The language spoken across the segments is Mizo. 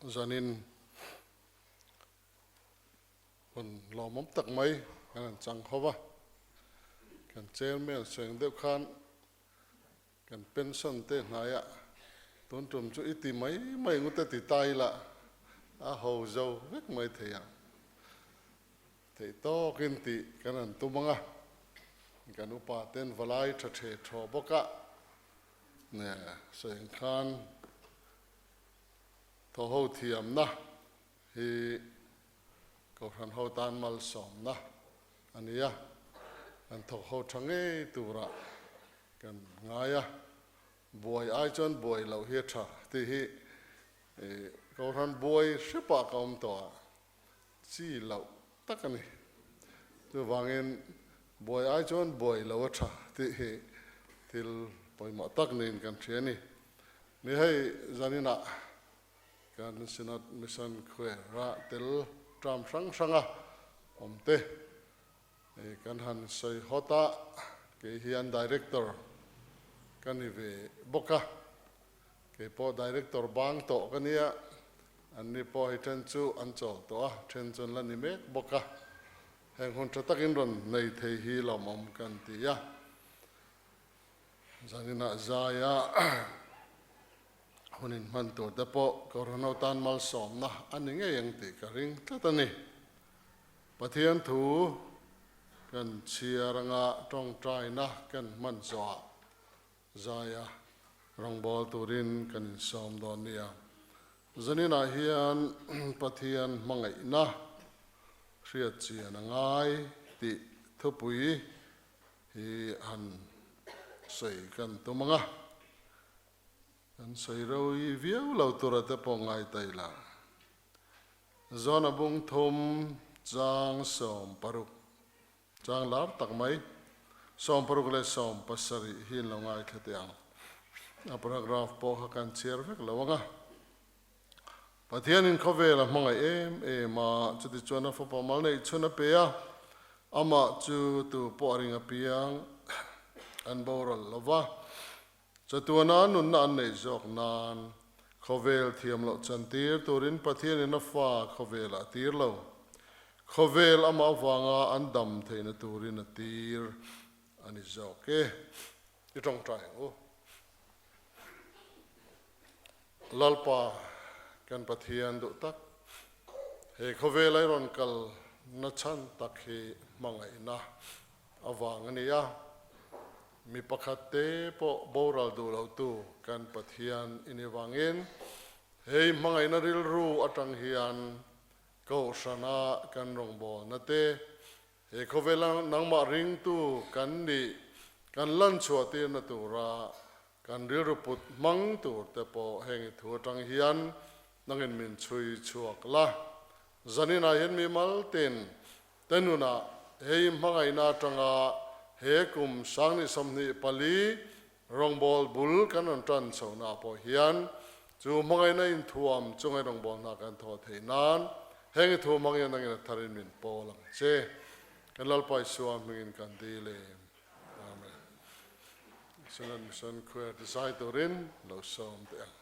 Zanin hun lawmawm tak mai kan han chang ho va, kan chairman sawi ang deuh khan kan pension te hnaiah tun tum chu i ti mai mai ngut a ti ta ila a ho zo vek mai thei ang. Theih tawkin tih kan han tum ang a, kan upa ten valai tha the thaw bawk a, sawi ang khan thaw ho thiamna hi Kohhran ho tan malsawmna a ni a, kan thawk ho tha ngei turah kan ngai a, buai ai chuan buai loh hi a tha tih hi Kohhran buai hrepah ka awm tawh a, chi loh tak a ni. Chuvangin buai ai chuan buai lo a tha tih hi thil pawimawh tak niin kan hria a ni. Ni hei zaninah kan Synod Mission Choir-a tel term hrang hranga awmte kan han sawi hawt a, kei hian Director ka ni ve bawk a. Kei pawh Director bang tawh ka nia, anni pawh hei then chu an chawl tawh a, then chu an la ni mek bawk a. Heng hun tha takin rawn nei thei hi lawmawm kan ti a. Zaninah zaia hun inhman tur te pawh Corona tan malsawmna a ni ngei ang tih ka ring tlat a ni. Pathian thu kan chhiar anga tawngtaina kan hman zawhah Zaia rawngbâwl turin kan insâwm dawn nia. Zaninah hian Pathian hmangaihna hriat chian a ngai tih thupui hi han sawi kan tum ang a. Kan sawi roi viau lo tura te pawh ngai ta ila. Zona bung thum chang 60. Chang lar tak mai, 67 leh 70 hi in lo ngaithla teh ang. A paragraph pawh kha kan chhiar vek lo ang a. Pathianin khawvel a hmangaih em em a, chutichuan a fapa mal neih chhun a pe a, amah chu tu pawh a ring apiang an boral lo va, chatuana nunna an neih zawk nan khawvel thiam loh chantir turin Pathianin a fa khawvelah a tir lo. Khawvel amah avanga an dam theihna turin a tir a ni zawk e. I tawngtai ang u. Lalpa kan Pathian duh tak, he khawvel a i rawn kal na chhan tak hi hmangaihna avang a ni a. Mi pakhat te pawh boral duh lo tu kan Pathian i ni vangin hei hmangaihna rilru atang hian Kohhrana kan rawngbawlna te, he khawvela nangmah ringtu kan nih kan lan chhuah tirna tura kan rilru put hmang tur te pawh heng i thu atang hian nangin min chhui chhuak la. Zaninah hian mi maltin te nunah hei hmangaihna atanga he kum 2024 Rawngbâwl bul kan rawn ṭan chhohnaah pawh hian chu hmangaihna inthuam chunga rawngbâwl hna kan thawh theih nân heng i thu hmangin nangin a tharin min pawl ang che. Kan Lalpa Isua hmingin kan dil e. Amen. Synod Mission Choir ti zai turin lo sawm teh ang.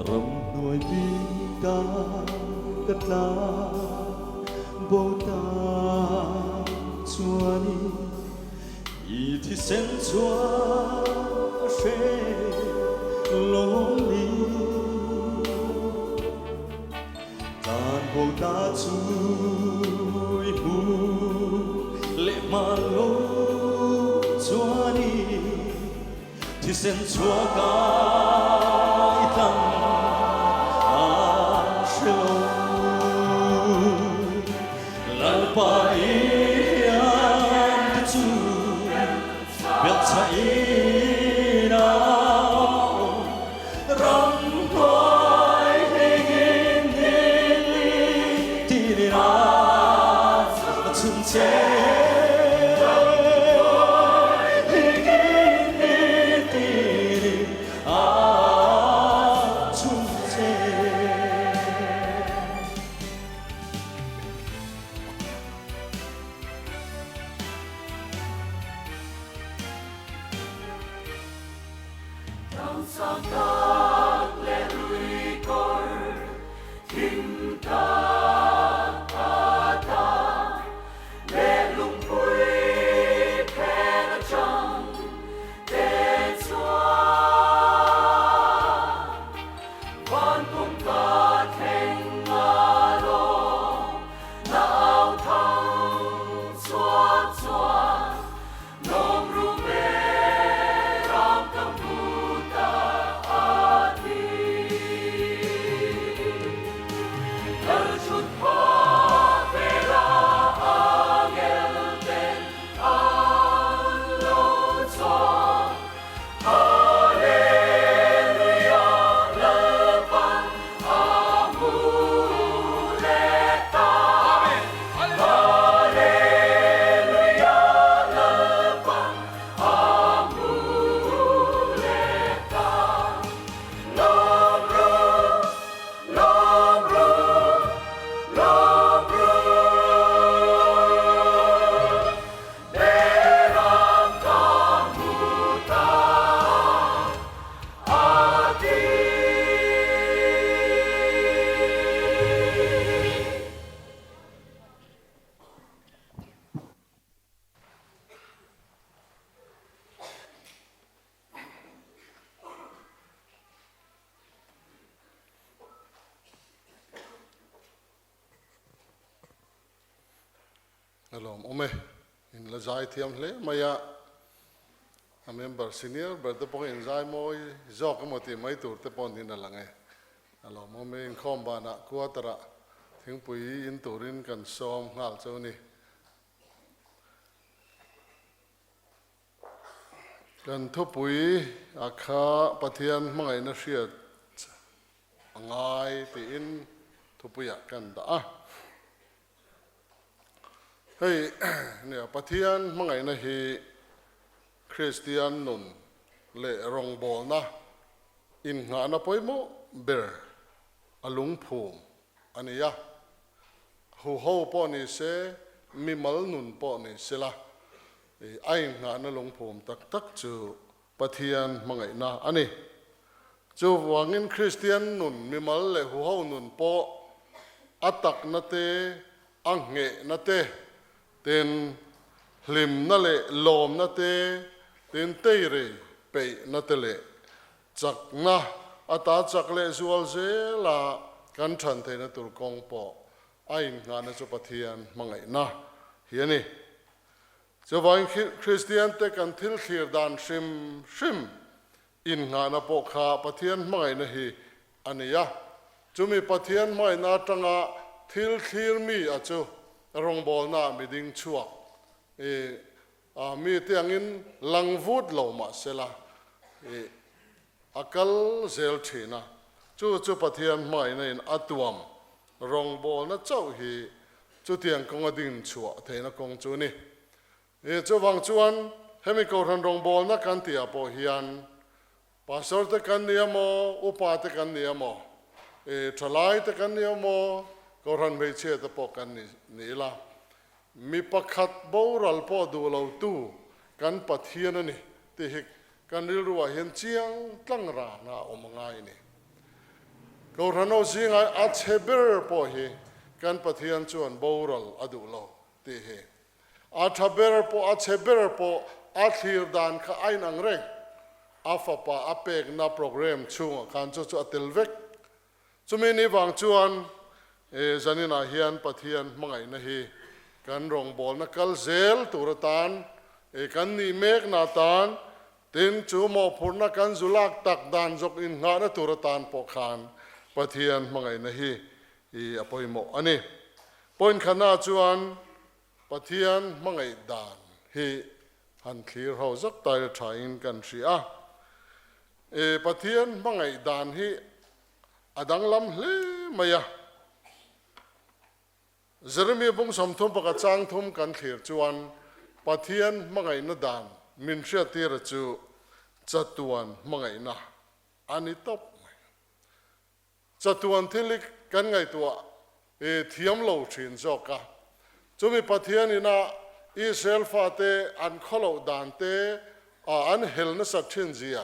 Ramhnuai bik ah ka tla bo ta chuan i thisen chuan a hre lawm ni. Tlan bo ta chu i hmu leh hman lo chuan i Thisen chhuak a i tlang a hre lo. Lalpa i hian te chu belhchhah in a awm. Ramhnuai hengin nili tinin a chhun che. Hengin nili tinin a chhun che. A lawmawm e, in la zai thiam hle mai a, a member senior ber te pawh hi in zai mawi zawk emaw tih mai tur te pawh niin a lang e. A lawmawm e, inkhawm banah quarter ah thingpui in turin kan sawm nghal chu a ni. Kan thupui a kha Pathian hmangaihna hriat a ngai tiin thupuiah kan dah a. Hei nia Pathian hmangaihna hi Kristian nun leh rawngbawlna innghahna pawimawh ber a lungphum a ni a. Huho pawh ni se, mimal nun pawh ni sela. A inngahna lungphum tak tak chu Pathian hmangaihna a ni. Chuvangin Kristian nun, mimal leh huho nun pawh a takna te, a nghehna te, tin hlimna leh lawmna te, tin teirei peihna te leh chakna ata chak leh zual zela kan than theihna tur kawng pawh a innghahna chu Pathian hmangaihna hi a ni. Chuvangin Kristiante kan thil thlir dan hrim hrim innghahna pawh kha Pathian hmangaihna hi a ni a. Chumi Pathian hmangaihna atanga thil thlir mi a chu rawngbawlnaah mi ding chhuak i mi te angin lang vut lo mah sela i a kal zel thin a. Chu chu Pathian hmangaihna in a tuam Rawngbawlna chauh hi chutiang kawnga ding chhuah theihna kawng chu a ni. Ih, chuvang chuan hemi Kohhran rawngbawlna kan tihah pawh hian Pastor te kan ni emaw, Upa te kan ni emaw, ih, Thalai te kan ni emaw, Kohhran hmeichhia te pawh kan ni ni ila, mi pakhat boral pawh duh lo tu kan Pathian a ni tih hi Kan rilruah hian chiang tlang rana a awm a ngai a ni. Kohhranho zinga a chhe ber pawh hi kan Pathian chuan boral a duh lo tih hi. A tha ber pawh a chhe ber pawh a thlir dan kha a inang reng. A fapa a pekna program chhungah khan chu chu a tel vek. Chumi ni vang chuan zaninah hian Pathian hmangaihna hi kan rawngbawlna kal zel tur atan, kan nih mekna atan, tin chu mawhphurhna kan zu lak tak dan zawk innghahna tur atan pawh khan Pathian hmangaihna hi a pawimawh a ni. Point khatnaah chuan Pathian hmangaih dan hi han thlir ho zak taila thain kan hria a. Pathian hmangaih dan hi a danglam hle mai a. Jeremia bung 31 chang thum kan thlir chuan Pathian hmangaihna dan min hriattira chu chatuan hmangaihna a ni tawp mai. Chatuan thil hi kan ngaihtuah thiam lo thin zawk a. Chumi Pathian ina Israel fate an khawloh dan te, an hel nasat thin zia,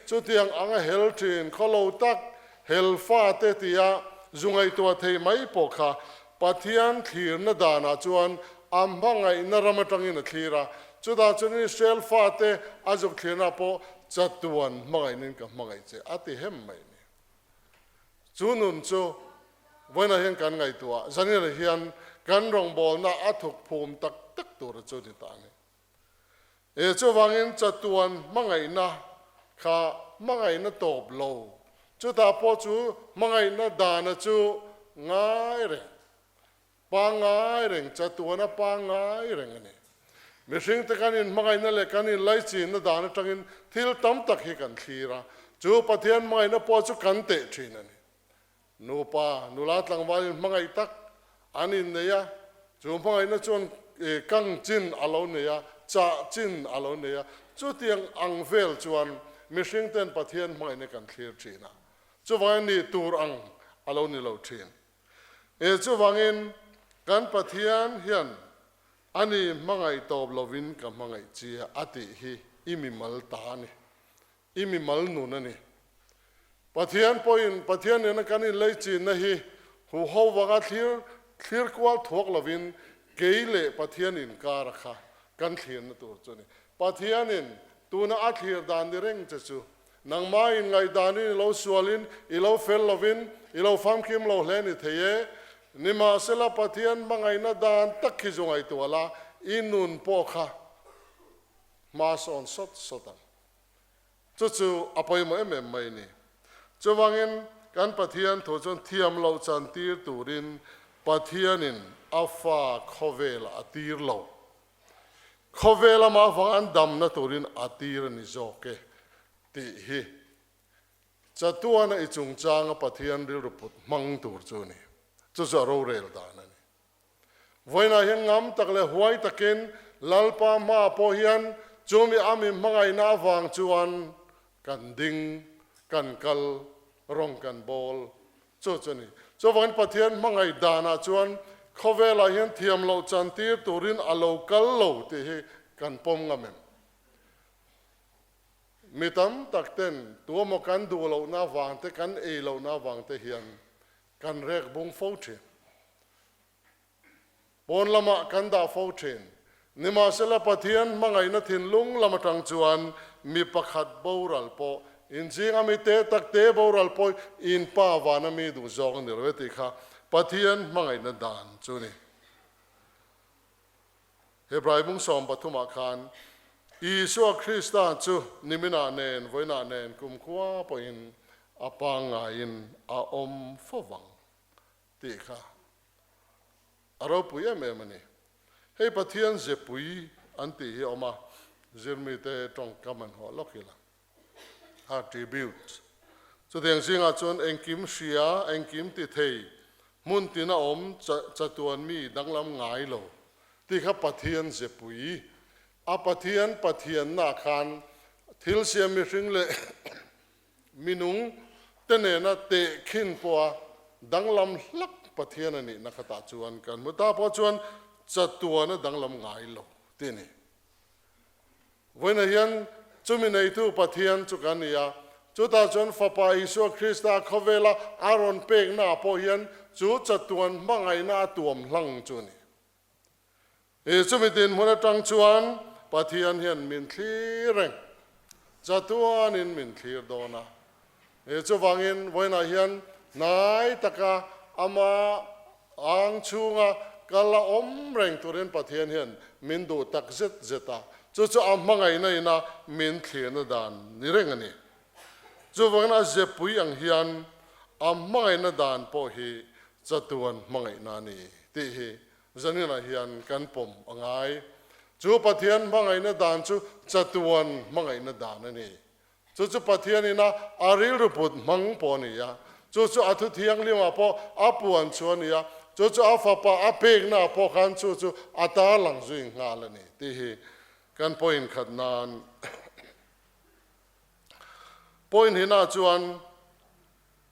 chutiang anga hel thin khawlo tak hel fate tia zu ngaihtuah thei mai pawh kha Pathian thlirna danah chuan a hmangaihna ram atangin a thlir a. Chutah chuan Israel fate a zuk thlirna pawh chatuan hmangaihnin ka hmangaih che a ti hem mai ni. Chu nun chu vawiinah hian kan ngaihtuah, zaninah hian kan rawngbawlna a thuk phum tak tak tur chu ni ta a ni. E chuvangin chatuan hmangaihna kha hmangaihna tawp lo, chutah pawh chu hmangaihna dana chu ngai reng. Pangngai reng, chatuana pangngai reng a ni. Mihringte kan inhmangaihna leh kan inlaichinna dan atangin thil tam tak hi kan thlir a, chu Pathian hmangaihna pawh chu kan teh thin a ni. Nupa, nula tlangval inhmangaih tak an innei a, chu hmangaihna chuan kang chin a lo nei a, chah chin a lo nei a, chutiang ang vel chuan mihringten Pathian hmangaihna kan thlir thin a, chuvangin nih tur ang a lo ni lo thin. He chuvangin kan Pathian hian a ni hmangaih tawp lovin ka hmangaih chia a tih hi i mimal ta a ni, i mimal nun a ni. Pathian pawhin Pathian nena kan inleichinna hi huho vanga thlir thlir kual thuak lovin kei leh Pathian inkara kha kan thlirna tur chu a ni. Pathianin tuna a thlir dan ni reng che chu Nangmah in ngaihdanin i lo sualin, i lo fel lovin, i lo famkim lo hle ni thei e. Nimahsela Pathian hmangaihna dan tak hi zu ngaihtuah la, i nun pawh kha hma sawn sawt sawt ang. Chu chu a pawimawh em em mai ni. Chuvangin kan Pathian thu chuan thiam loh chantir turin Pathianin a fa khawvelah a tir lo. Khawvel amah vang an damna turin a tir a ni zawk e tih hi chatuana i chungchanga Pathian rilru put hmang tur chu a ni. Chu chu a rorel dan a ni. Vawiinah hian ngam tak leh huai takin Lalpa hmaah pawh hian chumi a mi hmangaihna avang chuan kan ding, kan kal, rawng kan bawl Chu chu a ni. Chuvangin Pathian hmangaih danah chuan khawvelah hian thiam loh chantir turin a lo kal lo tih hi kan pawm ngam em? Mi tam tak ten tuamaw kan duh lohna avang te, kan ei lohna avang te hian kan rek bung fo thin. Pawn lamah kan dah fo thin. Nimahsela Pathian hmangaihna thinlung lam atang chuan mi pakhat boral pawh inzinga mi te tak te boral pawh in pa vana mi duh zawk a ni lo e tih kha Pathian hmangaihna dan chu a ni. Hebrai bung 13 ah khan Isua Krista chu niminah nen vawiinah nen kumkhua pawhin a pangngaiin a awm fo vang tih kha a ropui em em a ni. Hei Pathian zepui an tih hi a awm a, zirmite tawngkam an hawh lawk ila. Attributes. Chutiang zingah chuan engkim hria, engkim ti thei, hmun tina awm chatuan mi danglam ngai lo tih kha Pathian zepui. A Pathian Pathianna khan thil siam mihring leh minung te nena tehkhin pawha danglam hlak Pathian a nihna khatah chuan kan hmu ta pawh chuan chatuan a danglam ngai lo tih a ni. Vawiinah hian chumi neitu Pathian chu kan ni a, chutah chuan Fapa Isua Krista khawvela a rawn peknaah pawh hian chu chatuan hmangaihna a tuam hlang chu a ni. He chumi dinhmun atang chuan Pathian hian min thlir reng, chatuanin min thlir dawn a. He chuvangin vawiinah hian hnai taka ama ang chhunga kal a awm reng turin Pathian hian min duh tak zet zet a, chu chu a hmangaihna ina min thlirna dan ni reng a ni. Chuvangin a zepui ang hian a hmangaihna dan pawh hi chatuan hmangaihna a ni tih hi zaninah hian kan pawm a ngai. Chu Pathian hmangaihna dan chu chatuan hmangaihna dan a ni. Chu chu Pathian ina a rilru put hmang pawh a ni a, chu chu a thu thianghlimah pawh a puan chu a ni a, chu chu a fapa a peknaah pawh khan chu chu a tarlang zui nghal a ni tih hi kan point khat nan point hinah chuan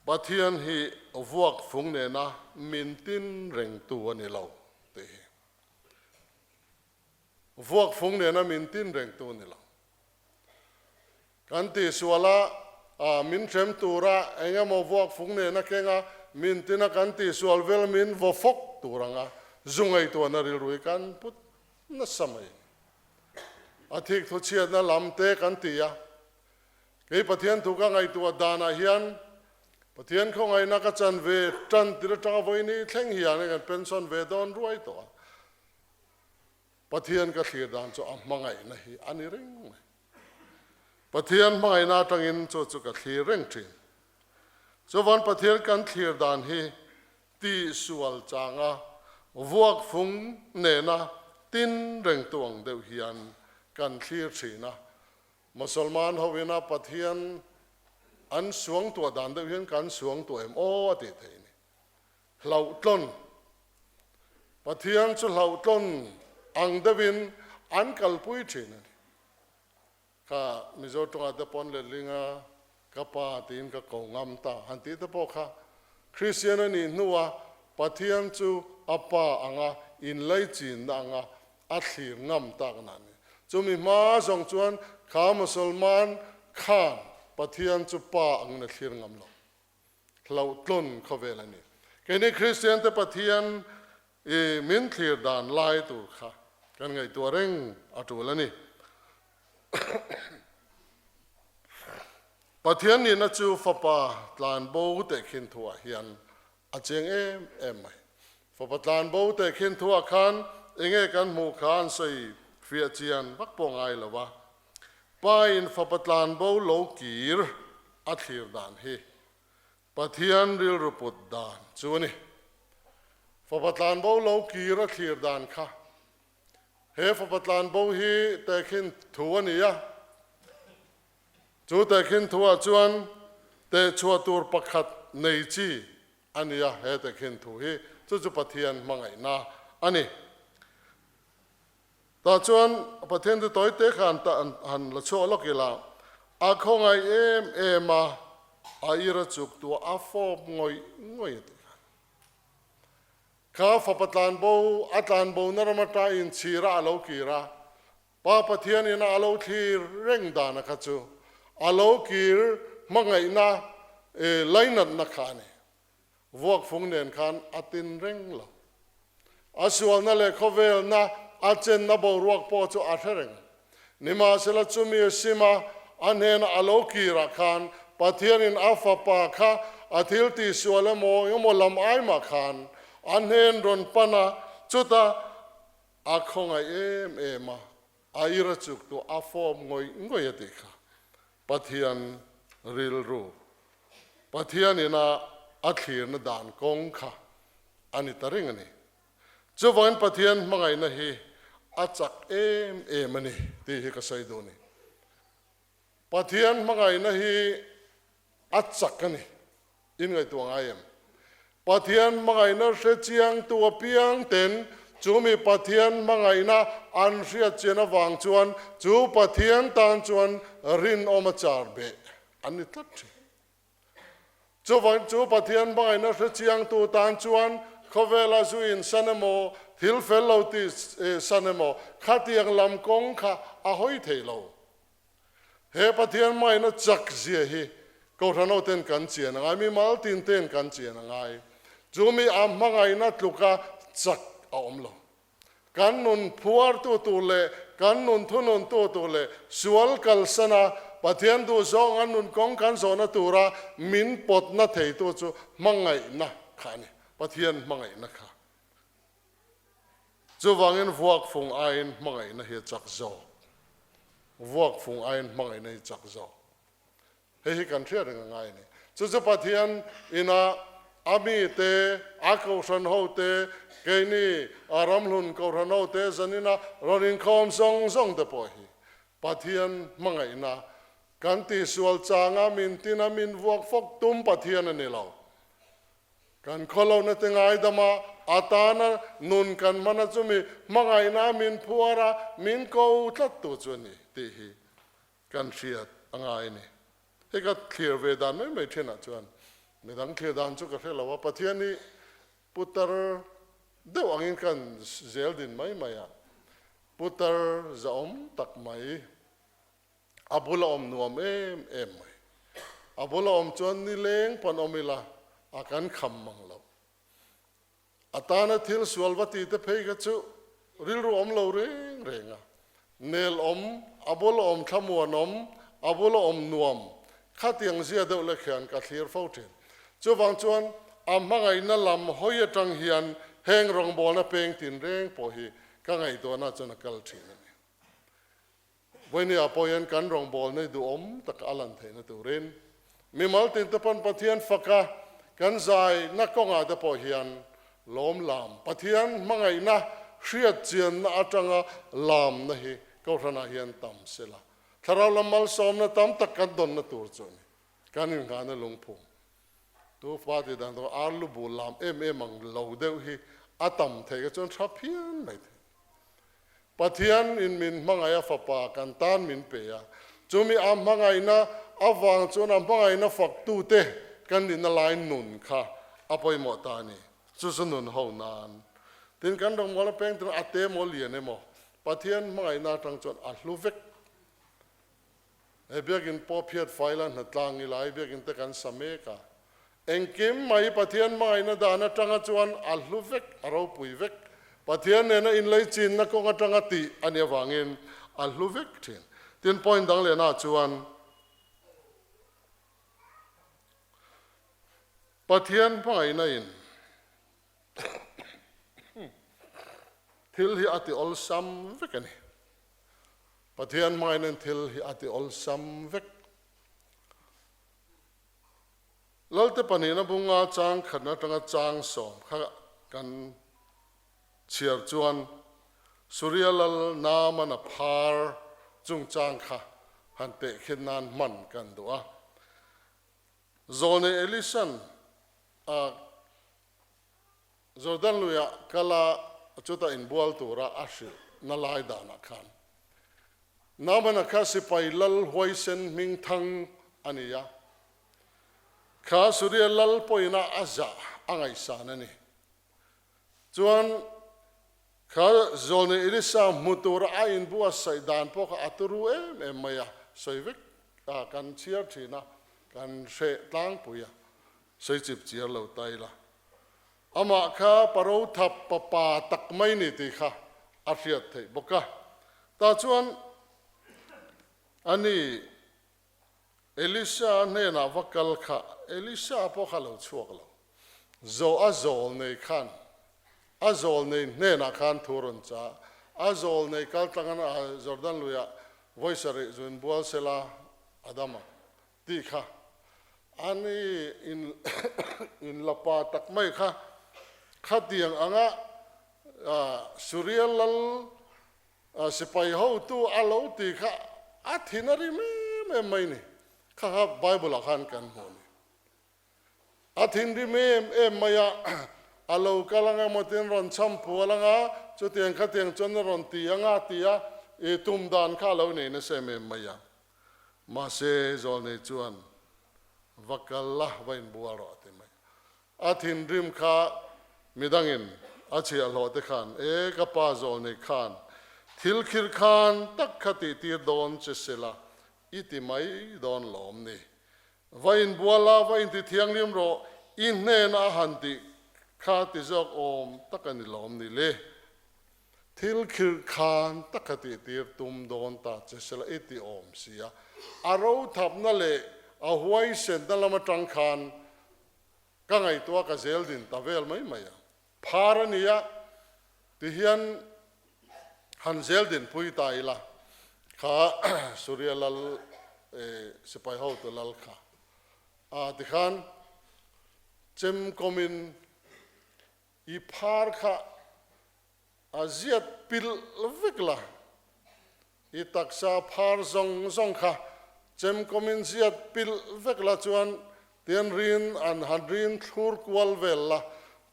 Pathian hi vuak fung nena min tin rengtu a ni lo tih hi vuak fung nena min tin rengtu a ni lo. Kan tihsual a, min hrem tura eng emaw vuak fung nen a keng a, min tina kan tihsual vel min vaw fawk tur anga zu ngaihtuahna rilru hi kan put nasa mai. A thik thu chhiatna lam te kan ti a, kei Pathian thu ka ngaihtuah danah hian Pathian khawngaihna ka chan ve tan tir atanga vawiini thleng hian kan pension ve dawn ruai tawh a, Pathian ka thlir dan chu a hmangaihna hi a ni reng mai. Pathian hmangaihna atangin chu chu ka thlir reng thin. Chuvan Pathian kan thlir dan hi tihsual changa vuak fung nena tin reng tu ang deuh hian kan thlir thin a. Musalman hoina Pathian an suangtuah dan deuh hian kan suangtuah em aw a tih theih a ni. Hlauhtlawn, Pathian chu hlauhtlawn ang deuhin an kalpui thin a ni. Kha Mizo tawngah te pawn letlinga ka pa tiin ka ko ngam ta han tih te pawh kha Kristian a nih hnua Pathian chu a pa anga inlaichinna anga a thlir ngam tak na a ni. Chumi hma zawng chuan kha Musalman khan Pathian chu pa angin a thlir ngam lo. Hlauhtlawn khawvel a ni. Keini Kristiante Pathian i min thlir dan lai tur kha kan ngaihtuah reng a tul a ni. Pathian nihna chu Fapa tlan bo tehkhin thuah hian a cheng em em mai. Fapa tlan bo tehkhin thuah khan enge kan hmuh kha an sawi fiah chian vak pawh ngai lo va. Pa in Fapa tlan bo lo kir a thlir dan hi Pathian rilru put dan chu a ni. Fapa tlan bo lo kir a thlir dan kha he fapa tlan bo hi tehkhin thu a ni a. Chu tehkhin thuah chuan tehchhuah tur pakhat nei chi a ni a, he tehkhin thu hi chu chu Pathian hmangaihna a ni. Tah chuan Pathian chu tawi te kha han la chhuak lawk ila, a khawngaih em em a, a ira chuk tu a fawp ngawih ngawih a ti khan. Kha fapa tlanbo, a tlanbo na ram ata inchhira a lo kir a. Pa Pathian ina a lo thlir reng dana kha chu a lo kir hmangaihna lainatna kha a ni. Vuakfung nen khan a tin reng lo. A sualna leh khawvelna a chenna boruak pawh chu a hre reng. Nimahsela chumi a sim a, a hnena a lo kirah khan Pathianin a fapa kha a thil tihsual emaw engemaw lam ai mah khan a hnen rawn pan a, chutah a khawngaih em em a, a ira chuk tu a fawp ngawih ngawih a tih kha Pathian rilru, Pathian ina a thlirna dan kawng kha a ni ta reng a ni. Chuvangin Pathian hmangaihna hi a chak em em a ni tih hi ka sawi duh a ni. Pathian hmangaihna hi a chak a ni. In ngaihtuah ngai em? Pathian hmangaihna hre chiangtu apiang ten chumi Pathian hmangaihna an hriat chian avang chuan chu Pathian tan chuan rinawm a char beh an ni tlat thin. Chuvang chu Pathian hmangaihna hre chiangtu tan chuan khawvela zu insan emaw, thil fel lo tih san emaw khatiang lam kawng kha a hawi thei lo. He Pathian hmangaihna chak zia hi Kohhran hoten kan chian a ngai, mi mal tin ten kan chian a ngai. Chu mi a hmangaihna tluka chak a awm lo. Kan nun phuartu tur leh kan nun thununtu tur leh sual kalsana Pathian duhzawng an nun kawng kan zawhna tura min pawtna theitu chu hmangaihna kha a ni, Pathian hmangaihna kha. Chuvangin vuakfung aiin hmangaihna hi a chak zawk. Vuakfung aiin hmangaihna hi chak zawk. Hei hi kan hriat reng a ngai a ni. Chu chu Pathian ina a mite, a kohhran hote, keini a ramhlun kohhran hote zanina rawn inkhawm zawng zawng te pawh hi Pathian hmangaihna kan tihsual changa min tina min vuak fawk tum Pathian a ni lo. Kan khawlohna te ngaidama a tana nun kan hman a chumi hmangaihna min phuar a, min ko tlat tu chu a ni tih hi kan hriat a ngai a ni. Hei ka thlir ve dan mai mai thinah chuan midang thlir dan chu ka hre lo a, Pathian hi putar deuh angin kan zel din mai mai a, putar zahawm tak mai, a bula awm nuam em em mai. A bula awm chuan nileng pawn awm ila a kan kham mang lo. A tana thil sual va ti te phei kha chu rilru awm lo reng reng a, nel awm, a bula awm thlamuan awm, a bula awm nuam khatiang zia deuh lek hian ka thlir fo thin. Chuvang chuan a hmangaihna lam hawi atang hian heng rawngbawlna peng tin reng pawh hi ka ngaihtuahna chuan a kal thin a ni. Vawinia pawh hian kan rawngbawlna hi duhawm taka a lan theihna turin mimal tinte pawn Pathian faka kan zaina kawngah te pawh hian lawm lam, Pathian hmangaihna hriatchianna atanga lamna hi Kohhranah hian tam sela, Thlarau lam malsawmna tam tak kan dawnna tur chu a ni. Kan inghahna lungphum tu fa tih dan tur ar lu bul lam em em ang lo deuh hi a tam theih kha chuan tha phian mai thei. Pathian in min hmangaih a fapa kan tan min pe a, chumi a hmangaihna avang chuan a hmangaihna faktute kan nihna lai nun kha a pawimawh ta a ni. Chu chu nun ho nan. Tin kan rawngbawlna peng tur a te maw lian emaw Pathian hmangaihna atang chuan a hlu vek. He biakin pawh phiat fai la hnatlang ila i biakin te kan sa mek a. Engkim mai Pathian hmangaihna dan atanga chuan a hlu vek, a ropui vek. Pathian nena inlei chinna kawng atanga tih a nih avangin a hlu vek thin. Tin, point dang lehna chuan Pathian hmangaihna in thil hi a ti awlsam vek a ni. Pathian hmangaihna thil hi a ti awlsam vek. Lalte pahnihna bunga chang khatna atanga chang sawm kha kan chhiar chuan Suria Lal Naamana phar chungchang kha han tehkhin nan hman kan duh a. Zawlnei Elisan a Jordan luiah kal a, chutah inbual tura a hrilh na lai danah khan Naamana kha sipai lal huaisen hming thang a ni a, kha Suria lal pawhina a zah a ngaihsan a ni. Chuan. Kha Zawlnei Elisa hmu tura a inbuatsaih dan pawh kha a turu em em mai a, sawi vek a kan chhiar thin a, kan hreh tlangpui a, sawi chip chiar lo ta ila. Amah kha paro thap papa tak mai ni tih kha a hriat theih bawk a. Tah chuan ani Elisa hnenah va kal kha Elisa pawh kha lo chhuak lo. Zawh a zawl nei khan a zawl nei hnenah khan thu rawn cha. A zawl nei kal tlangan a Jordan luiah vawi sarih zuin bual sela a dam ang tih kha ani in in la pa tak mai kha khatiang anga Suria lal Sipai hotu a lo ti kha a thin a rim em em mai ni. Kha kha Bible ah khan kan hmu a ni. A thinrim em em mai a, a lo kal ang emaw tin rawn cham pual ang a, chutiang khatiang chuan a rawn ti ang a ti a, i tum dan kha a lo nei nasa em em mai a. Mahse Zawlnei chuan va kal la, va inbual rawh a ti mai. A thinrim kha midangin a chhiahhlawh te khan, E ka pa Zawlnei khan thil khir khan tak kha tihtir dawn che sela i ti mai dawn lawm ni. Va inbual la, va inti thianghlim rawh, i hnena a han tih kha ti zawk awm tak a ni lawm ni le. Thil khir khan tak kha tihtir tum dawn ta che sela i ti awm si a. A rothapna leh a huaisenna lam atang khan Ka ngaihtuah ka zel din ta vel mai mai a. Phar a nia, tihian han zel din pui ta ila, kha Suria lal sipai hotu lal kha a tikhan chem kawmin i phar kha a ziat pilh vek la, I taksa phar zawng zawng kha chemkawmin ziat pilh vek la chuan tian rin an han rin thlur kual vel la,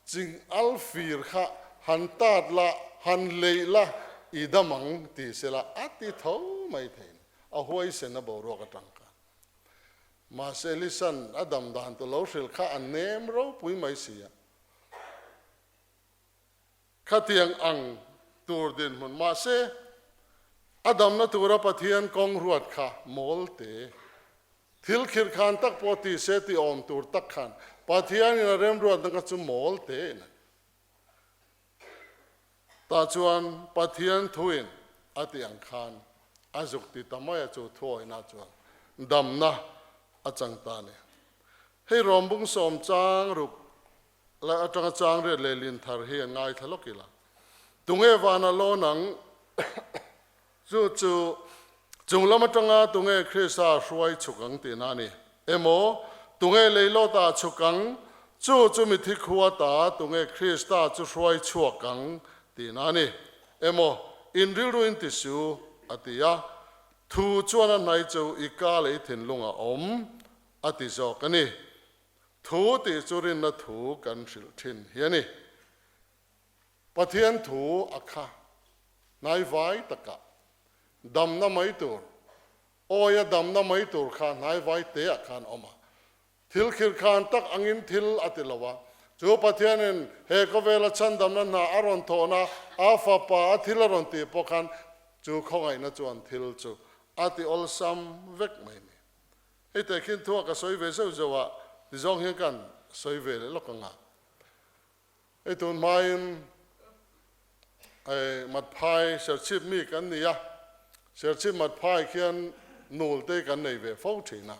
ching al fir kha han tat la, han leih la, i dam ang ti sela a ti tho mai thei ni. A huaisen a boruak atang khan. Mahse Lisan a dam dan tu lo hrilh kha a nem ropui mai si a. Khatiang ang tur dinhmun mahse, a damna tura Pathian kawng ruat kha mawl te. Thil khirh khan tak pawh ti se ti awm tur tak khan Pathianin a remruatna kha chu mawl te in a ni. Tah chuan Pathian thuin a tih ang khan a zuk ti ta mai a chu thuawihna chuan damna a chang ta a ni. Hei rawmbung sawm chang ruk Lai atanga chang riat leh lin thar hi an ngaithla lawk ila. Tunge vana lawn ang? Chu chu chung lam atanga tunge Krista hruai chhuk ang tihna a ni. Emaw, tunge leilawtah chhuk ang? Chu chu mithi khua ta tunge Krista chu hruai chhuak ang tihna a ni. Emaw, in rilru in ti su, a ti a. Thu chuan a hnai chu i ka leh i thinlung a awm, a ti zawk a ni. Thu tih chu rinna thu kan hrilh thin hi a ni. Pathian thu a kha hnaivai takah damna mai tur, awia damna mai tur kha hnaivai teah khan awm a. Thil khirkhan tak angin thil a ti lo a. Chu Pathianin he khawvela chhandamna hna a rawn thawhna, a fapa a thil a rawn tih pawh khan chu khawngaihna chuan thil chu a ti awlsam vek mai ni. Hei teh khin thua ka sawi ve zeuh zeuh a, ti zawng hian kan sawi ve leh lawk ang a. Hei tun hmain Matphai Serchhip mi kan ni a, Serchhip Matphai khian nul te kan nei ve fo thin a,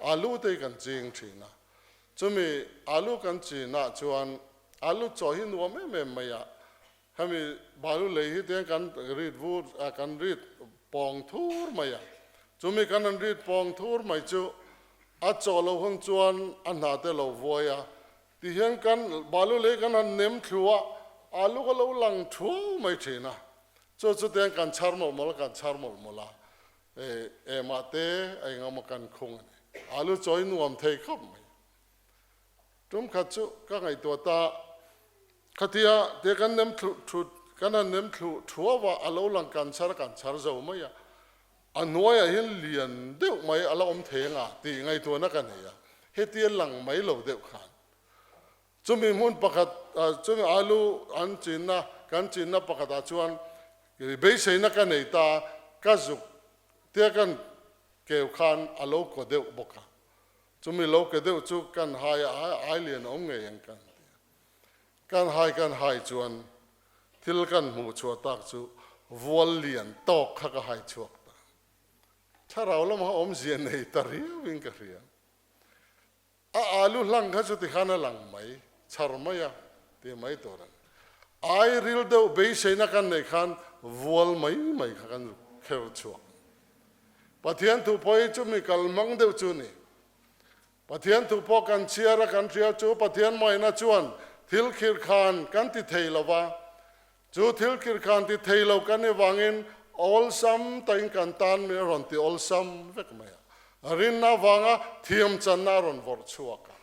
alu te kan ching thin a. Chumi alu kan chinah chuan alu chaw hi nuam em em mai a, Hemi balu lei hi tiang kan rit vur a, kan rit pawng thur mai a. Chumi kan han rit pawng thur mai chu a chaw lo hun chuan a hna te lo vuai a. Tihian kan balu lei kan han nem thlu a, alu ka lo lang thuau mai thin a. Chu chu tiang kan chhar mawlh mawlh a, kan chhar mawlh mawlh a. E emah te a engemaw kan khung a ni. Alu chawi nuam thei khawp mai. Tum khat chu ka ngaihtuah ta, khatia te kan nem thlu thut, kan han nem thlu thuau a, a lo lang kan chhar kan chhar zo mai a, a hnuaiah hian lian deuh mai a la awm thei anga tih ngaihtuahna ka nei a, hetia lang mai lo deuh khan. Chumi hmun pakhat, chumi alu an chinna kan chinna pakhatah chuan beiseina ka nei ta, ka zuk tia kan keu khan a lo kaw deuh bawk a. Chumi lo ke deuh chu kan hai a, ai lian a awm ngei ang kan ti a. Kan hai kan hai chuan thil kan hmuh chhuah tak chu vual lian tawk kha ka hai chhuak ta. Thlarau lama awmzia nei ta riauin ka hria. A alu hlang kha chu tikhan a lang mai, chhar mai a ti mai tur a ni. Ai ril deuh beiseina kan neih khan vual mai mai kha kan kher chhuak. Pathian thu pawh hi chumi kal mang deuh chu ni. Pathian thu pawh kan chhiar a kan hria chu Pathian maina chuan thil khir khan kan ti thei lo va, chu thil khir khan ti thei lo kan ni vangin awlsam takin kan tan mi a rawn ti awlsam vek mai a. Rinna vanga thiam channa a rawn vawrh chhuak a.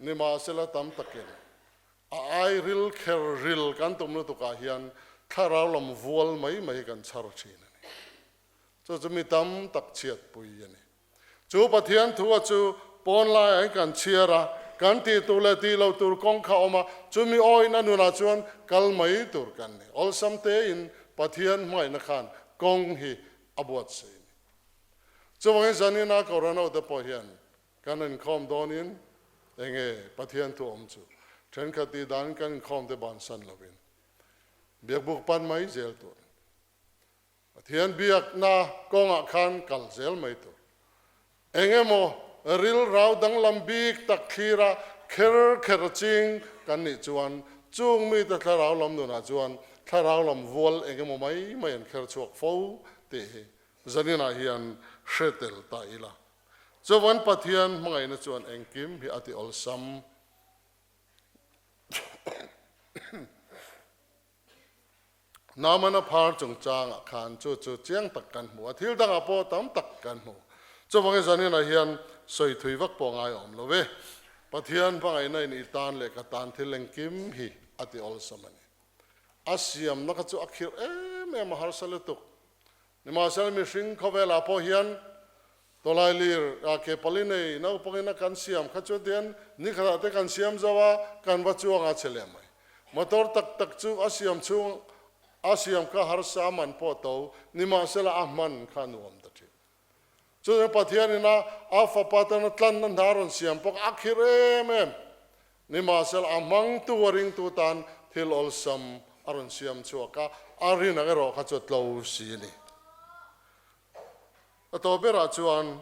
Nimahsela tam takin A ai ril kher ril kan tum lutukah hian thlarau lam vual mai mai hi kan chhar thin a ni. Chu chu mi tam tak chhiatpui a ni. Chu Pathian thua chu pawn laiah hian kan chhiar a, kan tih tur leh tih loh tur kawng kha a awm a, chumi awina nunah chuan kal mai tur kan ni. Awlsam tein Pathian hmangaihna khan kawng hi a buatsaih a ni. Chuvangin zanina Kohhran hote pawh hian Kan inkhawm dawnin enge Pathian thu awm chu thenkhat tih danin kan inkhawm te bansan lovin biakbuk pan mai zel tur a ni. Pathian biakna kawngah khan kal zel mai tur. Engemaw rilrau danglam bik tak thlira kher kher ching kan nih chuan chung mite thlarau lam nunah chuan thlarau lam vual engemaw mai mai an kher chhuak fo tih hi zaninah hian hre tel ta ila. Chuan Pathian hmangaihna chuan engkim hi a ti awlsam. Naamana phar chungchangah khan chu chu chiang tak kan hmu a, thil dangah pawh tam tak kan hmu. Chuvangin zaninah hian sawi thui vak pawh ngai awm lo ve. Pathian hmangaihna in i tan leh ka tan thil engkim hi a ti awlsam a ni. A siamna kha chu a khirh em em a harsa lutuk. Nimahsela mihring khawvelah pawh hian tawlai lir ah ke pali nei naupangin a kan siam kha chu tian nikhatah te kan siam zo a, kan va chuang a che leh mai. Motor tak tak chu a siam chhung a siam kha harsa a man pawh to, nimahsela a hman kha nuam ta thin. Chutiang Pathianin a a fapa tana tlanna hna rawn siam pawh a khirh em em. Nimahsela a hmangtu a ringtu tan thil awlsam a rawn siam chhuak a, a rinang erawh kha chu a tlo si a ni. A tawp berah chuan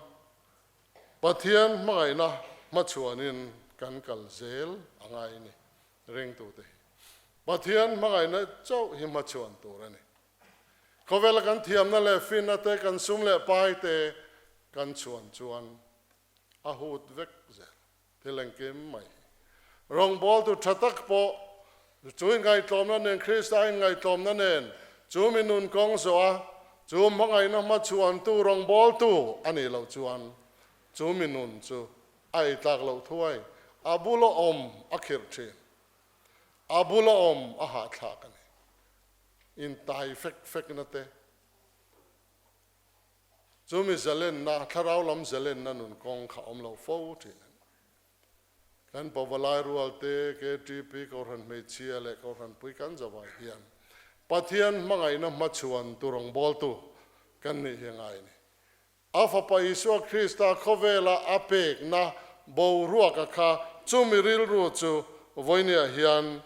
Pathian hmangaihna hmachhuanin kan kal zel a ngai a ni, ringtute hi. Pathian hmangaihna chauh hi hmachhuan tur a ni. Khawvela kan thiamna leh finna te, kan sum leh pai te kan chhuan chuan a hut vek zel. Thil engkim mai hi. Rawngbawltu tha tak pawh chu inngaihtlawmna nen, Krista inngaihtlawmna nen, chu mi nun kawng zawh a, chu hmangaihna hmachhuantu rawngbawltu a nih loh chuan chu mi nun chu a eitlak loh thuai, a bula awm a khirh thin, a bula awm a hahthlak a ni. Intai fek fekna te. Chumi zalenna, thlarau lam zalenna nun kawng kha awm lo fo thin a ni. Kan pavalai rualte, KTP, Kohhran Hmeichhia leh Kohhran Pui kan zavai hian Pathian hmangaihna hmachhuan tu rawngbawltu kan nih hi a ngai a ni. A Fapa Isua Krista khawvela a pekna boruaka kha chumi rilru chu vawinia hian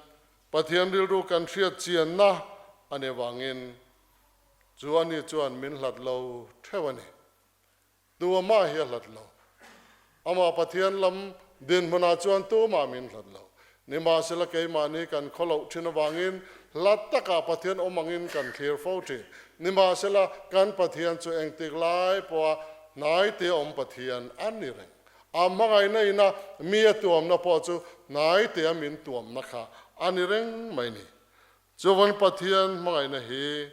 Pathian rilru kan hriat chianna a ni avangin Chu ani chuan min hlat lo theuh a ni. Tu amah hi a hlat lo. Amah Pathian lam dinhmunah chuan tumah min hlat lo. Nimahsela keimahni kan khaw loh thin avangin hlat takah Pathian awm angin kan thlir fo thin. Nimahsela kan Pathian chu engtik lai pawha hnaite awm Pathian a ni reng. A hmangaihna ina mi a tuamna pawh chu hnaite a min tuamna kha a ni reng mai ni. Chuvan Pathian hmangaihna hi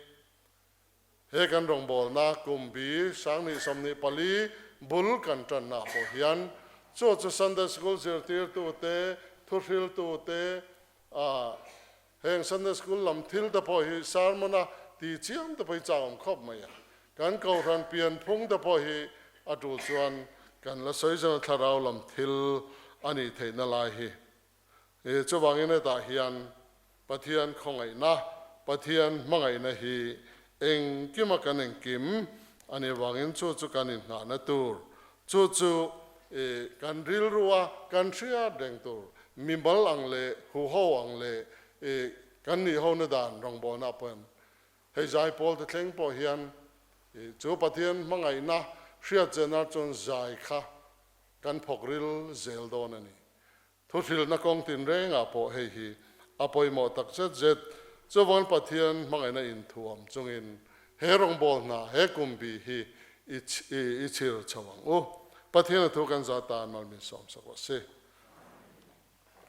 he kan rawngbawlna kum bi 2024 bul kan tanna ah pawh hian chu chu Sunday School zirtirtute, thuhriltute, heng Sunday School lam thil te pawh hi sermon a ti chiam te pawh hi chak awm khawp mai a. Kan kohhran pianphung te pawh hi a tul chuan kan la sawi zan a thlarau lam thil a nih theihna lai hi. Chuvangin hetah hian. Pathian khawngaihna, Pathian hmangaihna hi engkima kan engkim a nih avangin chu chu kan inngahna tur, chu chu kan rilrua kan hriat reng tur, mimal ang leh huho ang leh kan nihhona dan rawngbawlna pawhin hei zaipawl te thleng pawh hian chu Pathian hmangaihna hriatchena chuan zai kha kan phawk ril zel dawn a ni. Thuhrilhna kawng tinrengah pawh hei hi a pawimawh tak zet zet. Chuvangin Pathian hmangaihna inthuam chungin he rawngbâwl hna, he kum bi hi i i chhir chho ang u. Pathian a thu kan zah tan mal min sawmsak rawh si.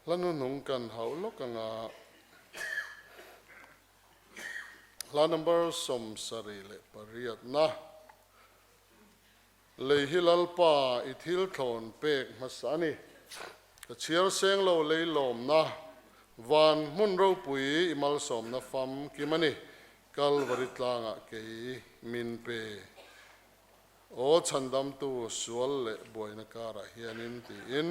Hla hnuhnung kan hauh lawk anga hla number 78na. Lei hi Lalpa i thil thlawn pek hmasa a ni. Ka chhiar seng lo lei lawmna, van hmun ropui i malsawmna fam kim a ni. Kalvari tlangah kei min pe. Aw chhandamtu sual leh buaina karah hianin tiin.